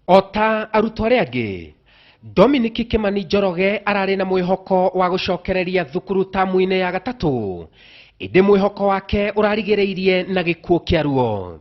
Ota arutwo arĩa angĩ, Dominic Kimani Njoroge ararĩ na mwĩhoko wa gũcokereria thukuru tamu-inĩ ya gatatũ, ĩndĩ mwĩhoko wake ũrarigĩrĩirie na gĩkuũ kĩa ruo.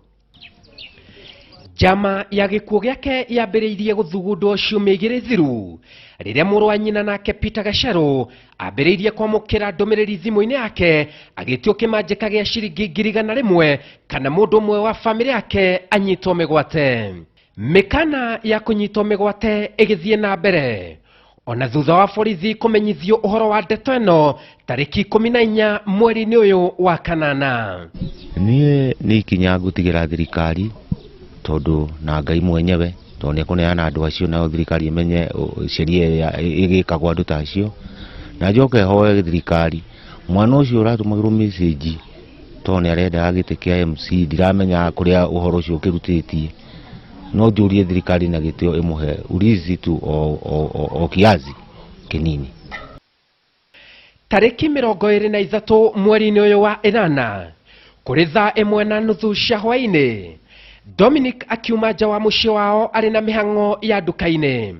Njama ya gĩkuũ gĩake yambĩrĩirie gũthugundwo ciumia igĩrĩ thiru rĩrĩa mũrũ wa nyina nake Peter Gacerũ ambĩrĩirie kwamũkĩra ndũmĩrĩri thimũ-inĩ yake agĩtio kĩmanjĩka gĩa ciringi 100,000 kana mũndũ ũmwe wa bamĩrĩ yake anyitwo mĩgwate. Mĩkana ya kũnyitwo mĩgwate ĩgĩthiĩ na mbere ona thutha wa borithi kũmenyithio ũhoro wa ndeto ĩno tarĩki 14 mweri-inĩ ũyũ wa kanana. Niĩ nĩ ikinya ngũtigĩra thirikari tondũ na Ngai mwenyewe tondũ nĩ ekũneana andũ acio nayo thirikari ĩmenye sheria ĩrĩa ĩgĩkagwo andũ ta acio, na njoke hoe thirikari mwana ũcio ũratũmagĩrwo message tondũ nĩ arendaga gĩtĩ kĩa MC, ndiramenya kũrĩa ũhoro ũcio ũkĩrutĩtie, no njũrie thirikari na gĩtĩo ĩmũhe ulinzi tu o kiasi kĩnini. Tarĩki 23 mweri-inĩ ũyũ wa ĩnana kũrĩ thaa 1:30 cia hwaĩ-inĩ, Dominic akiuma nja wa mũciĩ wao arĩ na mĩhang'o ya nduka-inĩ.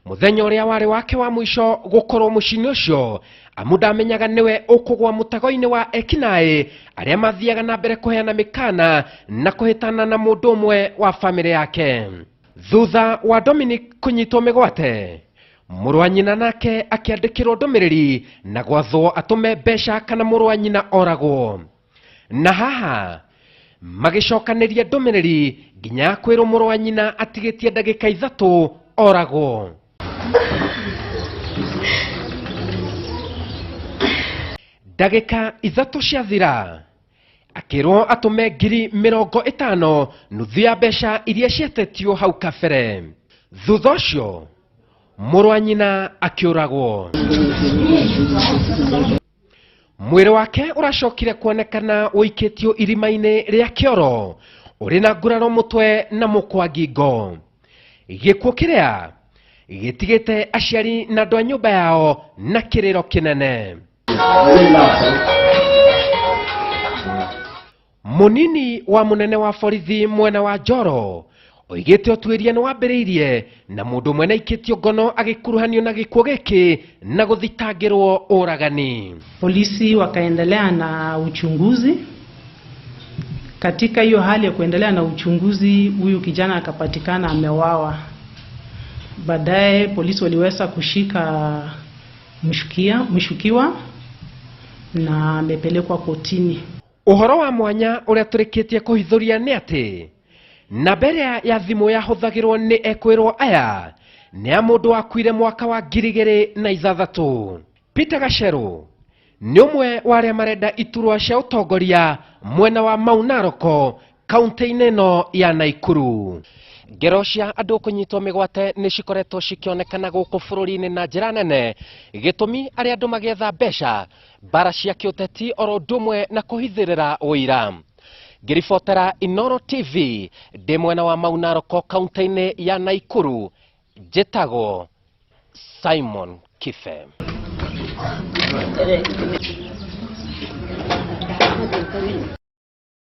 Mũthenya ũrĩa warĩ wake wa mũico gũkorwo mũciĩ-inĩ ũcio, amu ndamenyaga nĩwe ũkũgwa mũtego-inĩ wa ekinaĩ arĩa mathiaga na mbere kũheana mĩkana na kũhĩtana na mũndũ ũmwe wa bamĩrĩ yake. Thutha wa Dominic kũnyitwo mĩgwate, mũrũ wa nyina nake akĩandĩkĩrwo ndũmĩrĩri na gwathwo atũme mbeca kana mũrũ wa nyina oragwo. Na haha magĩcokanĩria ndũmĩrĩri nginya kwĩrwo mũrũ wa nyina atigĩtie ndagĩka 3 oragwo. Ndagĩka 3 ciathira akĩrwo atũme 50,000 nuthu ya mbeca iria ciatetio hau kabere. Thutha ũcio mũrũ wa nyina akĩũragwo. Mwĩrĩ wake ũracokire kuonekana ũikĩtio irima-inĩ rĩa kĩoro ũrĩ na nguraro mũtwe na mũkwa ngingo. Gĩkuũ kĩrĩa gĩtigĩte aciari na andũ a nyũmba yao na kĩrĩro kĩnene. Mũnini wa mũnene wa borithi mwena wa Njoro oigĩte ũtuĩria nĩ wambĩrĩirie na mũndũ ũmwe nĩaikĩtio ngono agĩkuruhanio na gĩkuũ gĩkĩ na gũthitangĩrwo ũragani. Polisi wakaendelea na uchunguzi. Katika hiyo hali ya kuendelea na uchunguzi, huyu kijana akapatikana amewawa. Baadaye polisi waliweza kushika mshukiwa na amepelekwa kotini. Ũhoro wa mwanya ũrĩa tũrĩkĩtie kũhithũria nĩ atĩ namba ĩrĩa ya thimũ yahũthagĩrwo nĩ ekwĩrwo aya nĩ ya mũndũ wakuire mwaka wa 2006. Peter Gacerũ nĩ ũmwe wa arĩa marenda iturwa cia ũtongoria mwena wa Mau Narok kaunti-inĩ ĩno ya Naikuru. Ngero cia andũ kũnyitwo mĩgwate nĩ cikoretwo cikĩonekana gũkũ bũrũri-inĩ na njĩra nene, gĩtũmi arĩa andũ magĩetha mbeca, mbara cia kĩũteti oro ũndũ ũmwe na kũhithĩrĩra ũira. Ngĩribotera Inooro TV ndĩ mwena wa Mau Narok kaunti-inĩ ya Naikuru, njĩtagwo Simon Kibe.